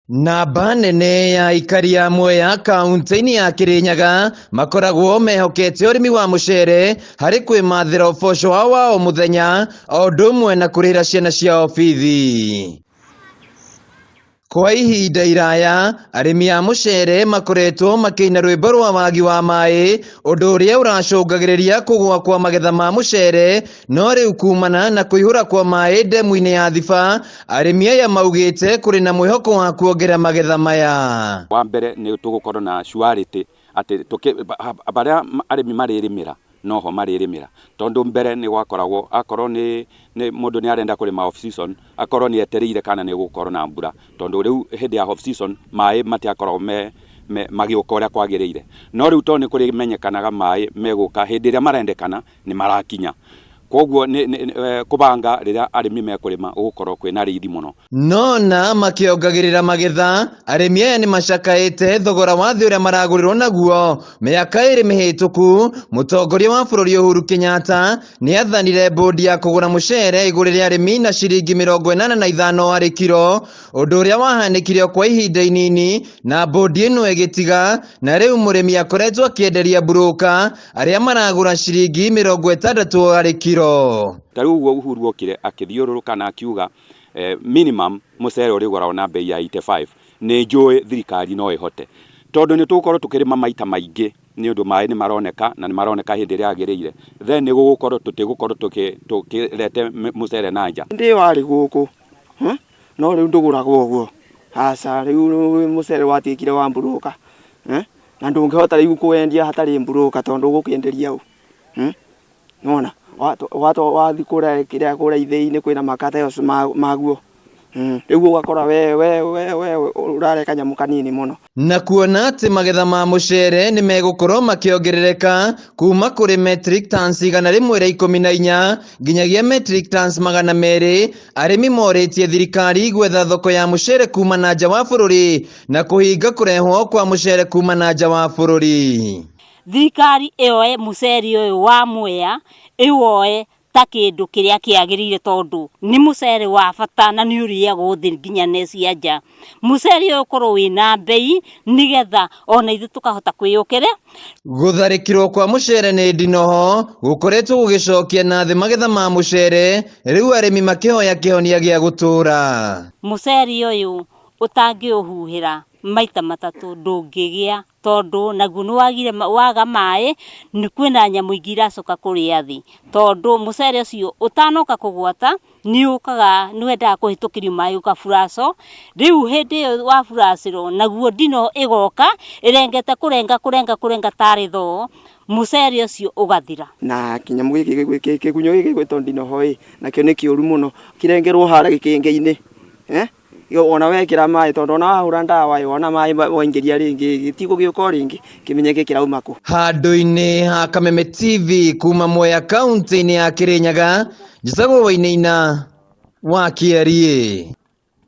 Namba nene ya aikari a Mwea kaunti-inĩ ya Kirinyaga makoragwo mehokete ũrĩmi wa mũcere harĩ kwĩmathĩra ũboco wao wa o mũthenya o ũndũ ũmwe na kũrĩhĩra ciana ciao bithi. Kwa ihinda iraya arĩmi a mũcere makoretwo makĩina rwĩmbo rwa wagi wa maĩ ũndũ ũrĩa ũracũngagĩrĩria kũgũa kwa magetha ma mũcere no rĩu kumana na kũihũra kwa maĩ ndemu-inĩ ya Thiba arĩmi aya maugĩte kũrĩ na mwĩhoko wa kuongerera magetha maya. Wa mbere nĩ tũgũkorwo na surety atĩ barĩa arĩmi marĩrĩmĩra noho marĩrĩmĩra, tondũ mbere nĩ gwakoragwo akorwo nĩ mũndũ nĩ arenda kũrĩma off season akorwo nĩ etereire kana nĩ gũgũkorwo na mbura, tondũ rĩu hĩndĩ ya off season maĩ matiakoragwo me magĩũka ũrĩa kwagĩrĩire, no rĩu tondũ nĩ kũrĩmenyekanaga maĩ megũka hĩndĩ ĩrĩa marendekana nĩ marakinya, koguo kũbanga rĩrĩa arĩmi mekũrĩma gũgũkorwo kwĩna raithi mũno. Nona makĩongagĩrĩra magetha, arĩmi aya nĩ macakaĩte thogora wa thĩ ũrĩa maragũrĩrwo naguo. Mĩaka ĩrĩ mĩhĩtũku, mũtongoria wa bũrũri Uhuru Kenyatta nĩ athanire mbũndi ya kũgũra mũcere ĩgũrĩre arĩmi na ciringi 85 harĩ kiro, ũndũ ũrĩa wahanĩkire o kwa ihinda inini na mbũndi ĩno ĩgĩtiga, na rĩu mũrĩmi akoretwo akĩenderia mburũka arĩa maragũra ciringi 60 harĩ kiro. Ta rĩu ũguo Uhuru okire akĩthiũrũrũka na akiuga minimum mũcere ũrĩgũragwo na bei ya 85. Nĩ njũĩ thirikari no ĩhote, tondũ nĩ tũgũkorwo tũkĩrĩma maita maingĩ nĩ ũndũ maĩ nĩ maroneka na nĩ maroneka hĩndĩ ĩrĩa yagĩrĩire, then nĩ gũgũkorwo tũtigũkorwo tũkĩrete mũcere na nja. Ndĩ warĩ gũkũ no rĩu ndũgũragwo ũguo, aca, rĩu mũcere watuĩkire wa mburũka na ndũngĩhota rĩu kũwendia hatarĩ mburũka tondũ ũgũkĩenderia ũ? Nĩwona wathiĩ kũrĩa kĩrĩa kũrĩa ithĩi-inĩ kwĩna makatels maguo, rĩu ũgakora we we we we ũrarĩa kanyamũ kanini mũno. Na kuona atĩ magetha ma mũcere nĩ megũkorwo makĩongerereka kuma kũrĩ metric tons 114 nginyagia metric tons 200, arĩmi morĩtie thirikari gwetha thoko ya mũcere kuma na nja wa bũrũri na kũhinga kũrehwo kwa mũcere kuma na nja wa bũrũri. Thirikari ĩyoe mũcere ũyũ wa Mwea ĩwoe ta kĩndũ kĩrĩa kĩagĩrĩire tondũ nĩ mũcere wa bata na nĩ ũrĩagwo thĩ nginya na cia nja. Mũcere ũyũ ũkorwo wĩna mbei nĩgetha ona ithuĩ tũkahota kwĩyũkĩrĩra. Gũtharĩkĩrwo kwa mũcere nĩ ndinoho gũkoretwo gũgĩcokia na thĩ magetha ma mũcere, rĩu arĩmi makĩhoya kĩhonia gĩa gũtũũra. Mũcere ũyũ ũtangĩũhuhĩra maita matatũ ndũngĩgĩa tondũ naguo nĩ wagire waga maĩ nĩ kwĩna nyamũ ingĩ iracoka kũrĩa thĩ, tondũ mũcere ũcio ũtanoka kũgwata nĩ ũkaga nĩ wendaga kũhĩtũkĩrio maĩ ũkaburacwo, rĩu hĩndĩ ĩyo waburacĩrwo naguo ndino ĩgoka ĩrengete kũrenga kũrenga kũrenga tarĩ thoo, mũcere ũcio ũgathira. Na kĩnyamũ gĩkĩ kĩgunyũ gĩkĩ gĩgwĩtwo ndinoho ĩ, nakĩo nĩ kĩũru mũno, kĩrengerwo harĩa gĩkĩngĩ-inĩ, ona wekĩra maĩ tondũ ona wahũra ndawa ĩ, wona maĩ waingĩria rĩngĩ gĩtigũgĩũka o rĩngĩ kĩmenyeke kĩrauma kũ. Handũ-inĩ ha Kameme TV kuma Mwea kaunti-inĩ ya Kirinyaga, njĩtagwo Wainaina wa Kĩariĩ.